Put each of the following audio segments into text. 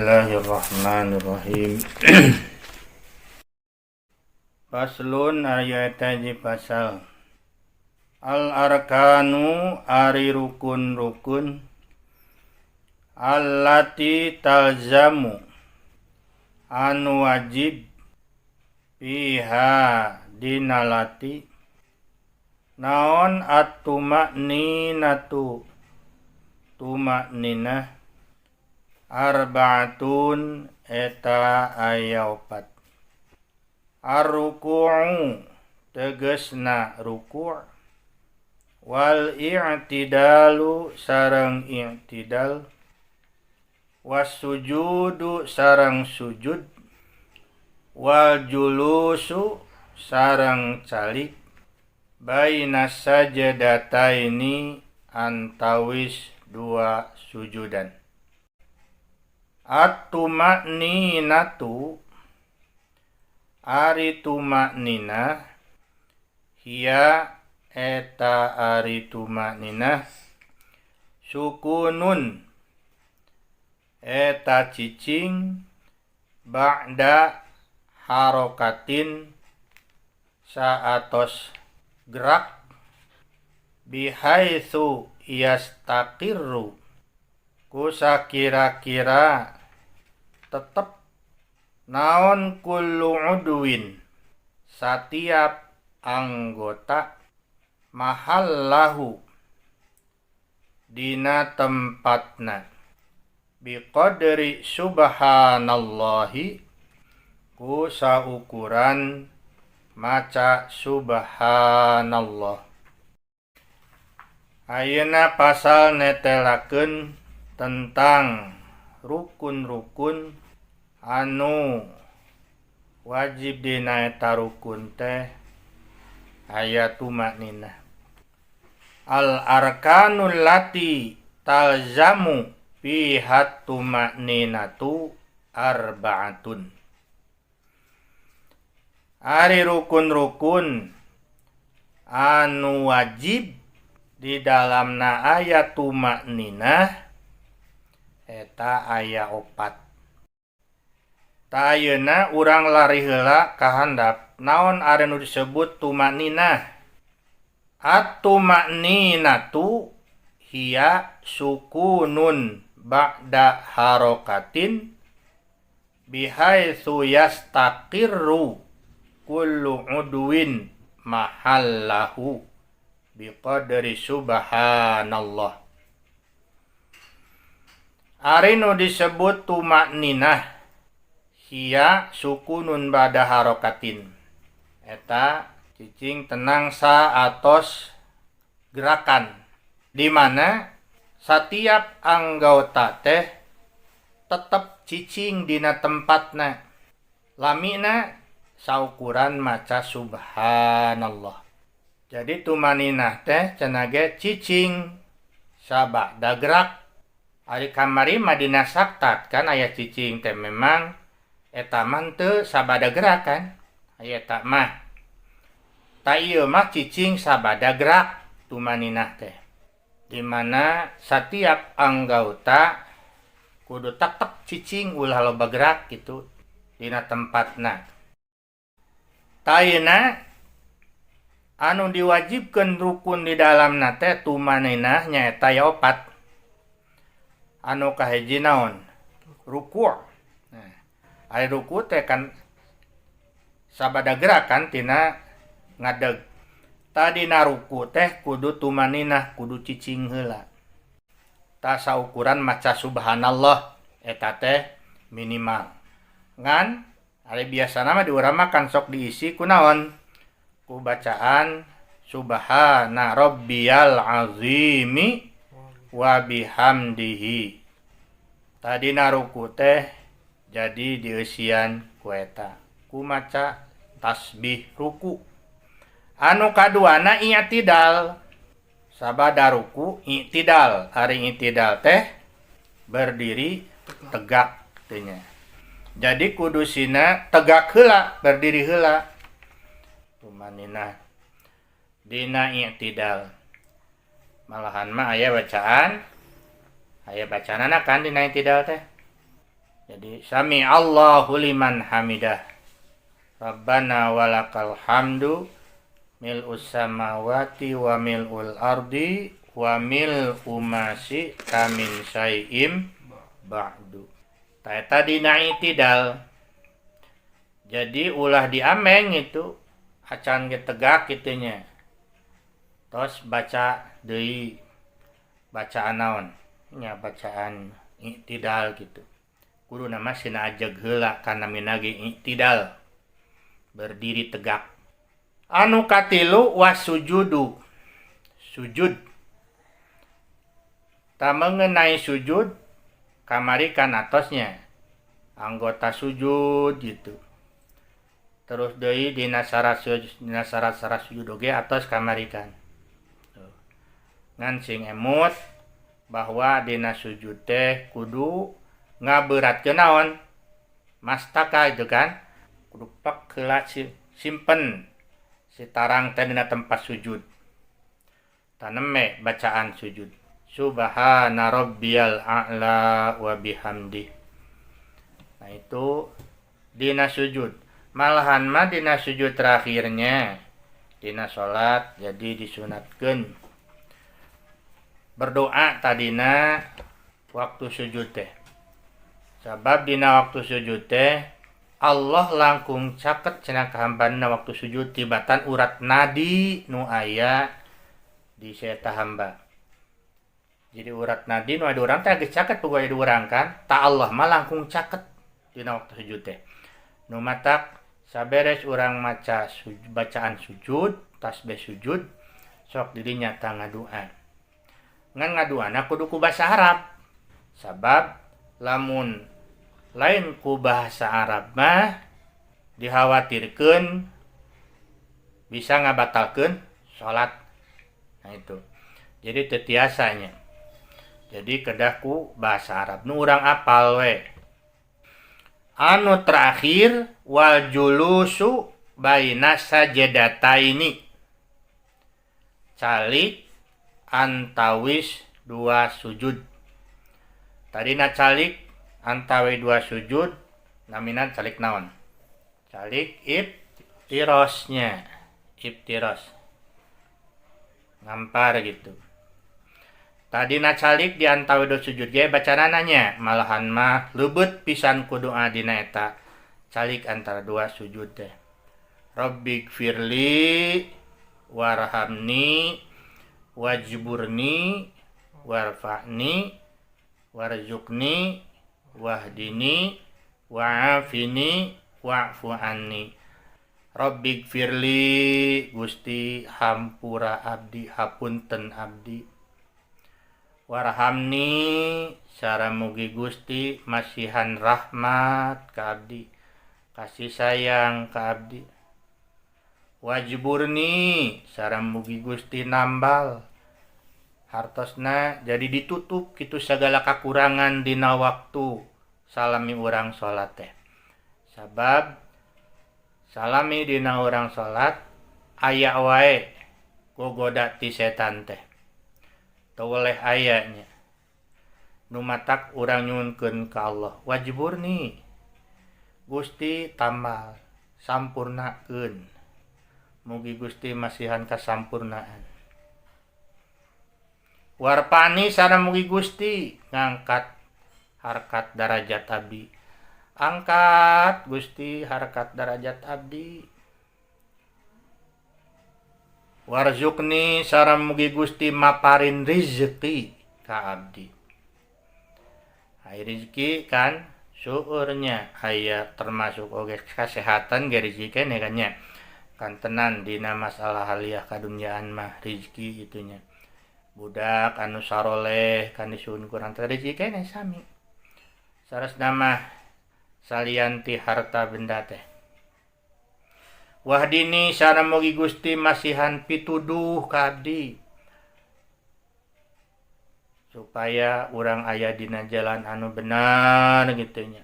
Bismillahirrahmanirrahim. Faslun, ari eta hiji pasal. Al arkanu, ari rukun-rukun, allati talzamu, anu wajib, fiha, dina lati, naon, at-tuma'ninatu, tumakninah, arba'atun, eta aya opat. Arruku'u, tegesna ruku', wal i'tidalu, sareng i'tidal, wasujudu, sareng sujud, wal julusu, sareng calik, baina sajdataini, antawis dua sujudan. At-tuma'ninatu, ari tumakninah, hiya, eta ari tumakninah, sukunun, eta cicing, ba'da harokatin, saatos gerak, bihaitsu yastaqirru, ku sakira-kira tetep, naon, kullu udwin, satiap anggota, mahallahu, dina tempatna, biqadri subhanallahi, ku saukuran maca subhanallah. Ayeuna pasal netelakeun tentang rukun-rukun anu wajib dina eta rukun teh aya tumakninah. Al arkanul lati talzamu fiha tumakninatu arba'atun. Ari rukun-rukun anu wajib di dalamna aya tumakninah eta aya opat. Tah, ayeuna urang lari heula ka handap, naon ari nu disebut tumakninah. At-tumakninatu hiya sukunun ba'da harokatin bihaitsu yastaqirru kullu udwin mahallahu biqadri subhanallah. Ari nu disebut tumakninah, hiya sukunun ba'da harokatin, eta cicing tenang saatos gerakan di mana setiap anggota teh tetep cicing dina tempatna, lamina saukuran maca subhanallah. Jadi tumaninah teh cenah ge cicing sabada gerak. Ari kamari mah dina saktat kan aya cicing teh, memang eta mah teu sabada gerak kan aya eta mah. Tah, ieu mah cicing sabada gerak tumaninah teh, di mana setiap anggota kudu tetep cicing, ulah loba gerak gitu dina tempatna. Tah, ayeuna anu diwajibkeun rukun di dalamna teh tumaninah nyaeta aya opat. Anu kahiji naon? Ruku'. Nah, ari ruku teh kan sabada gerakan tina ngadeg. Tah, dina ruku teh kudu tumaninah, kudu cicing heula. Tah, saukuran maca subhanallah eta teh minimal. Ngan ari biasana mah di urang mah kan sok diisi ku naon? Ku bacaan subhana rabbiyal azimi wa bihamdihi. Tah, dina ruku teh jadi dieusian ku eta, ku maca tasbih ruku. Anu kaduana i'tidal. Sabada ruku i'tidal. Ari i'tidal teh berdiri tegak teh nya. Jadi kudusina tegak heula, berdiri heula. Tumaninah dina i'tidal. Malahan mah aya bacaan, aya bacaanana kan dina i'tidal teh. Jadi sami Allahu liman hamidah. Rabbana walakal hamdu mil'us samawati wa mil'ul ardi wa mil'u ma syi'ta min syai'im ba'du. Ta eta dina i'tidal. Jadi ulah diameng itu acan ge tegak kitu nya. Tos baca deui bacaan naon nya bacaan i'tidal gitu. Kuduna mah sina ajeg heula kana minagi i'tidal. Berdiri tegak. Anu katilu wasujudu. Sujud. Ta mengenai sujud kamari kan atosnya anggota sujud gitu. Terus deui dina syarat dina syarat-syarat sujud oge atos kamari kan. Tuh. Ngan sing emut bahwa dina sujud teh kudu ngaberatkeun naon? Mastaka itu kan. Kudu pek heula simpen si tarang teh dina tempat sujud. Taneme bacaan sujud. Subhana rabbiyal a'la wa bihamdi. Nah itu dina sujud. Malahan mah dina sujud terakhirnya dina salat jadi disunatkeun berdoa tadina waktu sujud teh. Sabab dina waktu sujud teh Allah langkung caket cenah ka hambana waktu sujud tibatan urat nadi nu aya di si eta hamba. Jadi urat nadi nu aya di urang teh geus caket puguh aya di urang kan, ta Allah mah langkung caket dina waktu sujud teh. Nu matak saberes urang maca bacaan sujud, tasbih sujud, sok dirinya ta ngadua. Ngan ngaduana kudu ku bahasa Arab. Sabab lamun lain ku bahasa Arab mah dikhawatirkeun bisa ngabatalkeun salat. Nah itu. Jadi teu tiasa nya. Jadi kedah ku bahasa Arab nu urang apal we. Anu terakhir wal julusu baina sajadataini. Calik antawis dua sujud. Tadina calik antawi dua sujud namina calik naon? Calik iftirosnya, iftiros. Ngampar gitu. Tadina calik di antawi dua sujud ge bacaanana nya, malahan mah leubeut pisan ku doa dina eta calik antara dua sujud teh. Rabbighfirli warhamni wajburni warfa'ni warzuqni wahdini wa'afini wa'fu anni. Rabbighfirli Gusti hampura abdi hapunten abdi. Warhamni sareng mugi Gusti masihan rahmat ka abdi, kasih sayang ka abdi. Wajburni sareng mugi Gusti nambal hartosna jadi ditutup kitu sagala kakurangan dina waktu salami urang salat teh. Sabab salami dina urang salat aya wae gogoda ti setan teh. Teu weleh aya nya. Nu matak urang nyuhunkeun ka Allah, wajburni Gusti tambal sampurnakeun. Mugi Gusti masihan kasampurnaan. Warfa'ni sareng mugi Gusti ngangkat harkat darajat abdi. Angkat Gusti harkat darajat abdi. Warzuqni sareng mugi Gusti maparin rizki ka abdi. Ai rizki kan seueurnya aya termasuk oge kasehatan ge rizki keneh kan nya. Kantenan dina masalah haliah kadunyaan mah rizki kitu nya. Budak anu saroleh kan disuhun ku urang teh rizki keneh sami. Saresna mah salian ti harta benda teh. Wahdini sareng mugi Gusti masihan pituduh ka abdi supaya urang aya dina jalan anu benar kitu nya.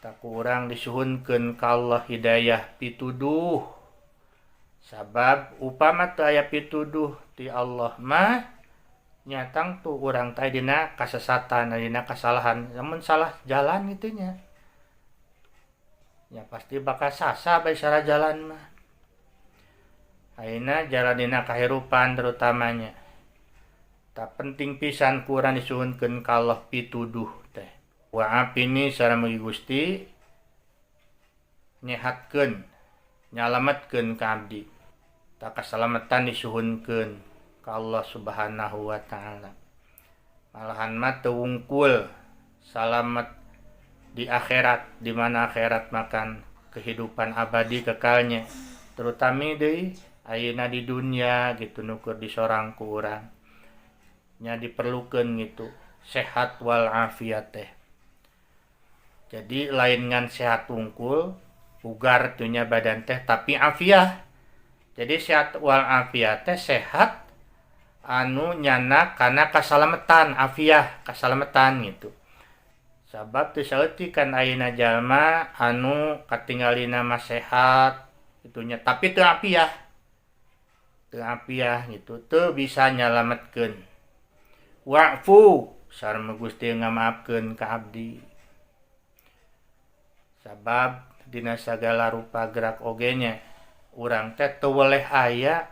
Tah ku urang disuhunkeun ka Allah hidayah pituduh. Sabab upama teu aya pituduh ti Allah mah Nya tangtu urang teh dina kasesatan, dina kasalahan, lamun salah jalan gitu nya. Ya pasti bakal sasa bae salah jalan mah. Ayeuna jalan dina kahirupan terutamanya. Tak penting pisan ku urang disuhunkeun ka Allah pituduh teh. Wa'afini sareng mugi Gusti nyehatkeun, nyalametkeun ka abdi. Tak kasalamatan disuhunkeun ka Allah Subhanahu wa Ta'ala. Malahan mah teu wungkul salamet di akhirat, di mana akhirat makan kehidupan abadi kekalnya. Terutama deui ayeuna di dunia gitu nu keur disorang ku urang. Nya diperlukeun gitu sehat wal afiat teh. Jadi lain ngan sehat wungkul, bugar tuh nya badan teh, tapi afiah. Jadi sehat wal afiat teh sehat anu nyana kana kasalametan, afiah kasalametan gitu. Sabab teu saeutik kan ayeuna jalma anu katinggalina mah sehat kitu nya, tapi teu afiah. Teu afiah gitu, teu bisa nyalametkeun. Wa'fu sareng Gusti ngamaafkeun ka abdi. Sabab dina sagala rupa gerak oge nya urang teh teu weleh aya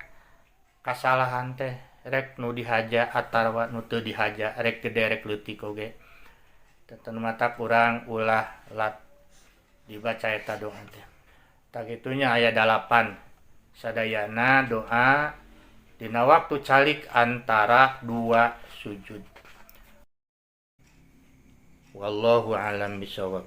kasalahan teh, rek nu dihaja atawa nu teu dihaja, rek gede rek leutik oge. Teu matak urang ulah lat dibaca eta doa teh. Tah kitu nya aya 8 sadayana doa dina waktu calik antara dua sujud. Wallahu a'lam bishawab.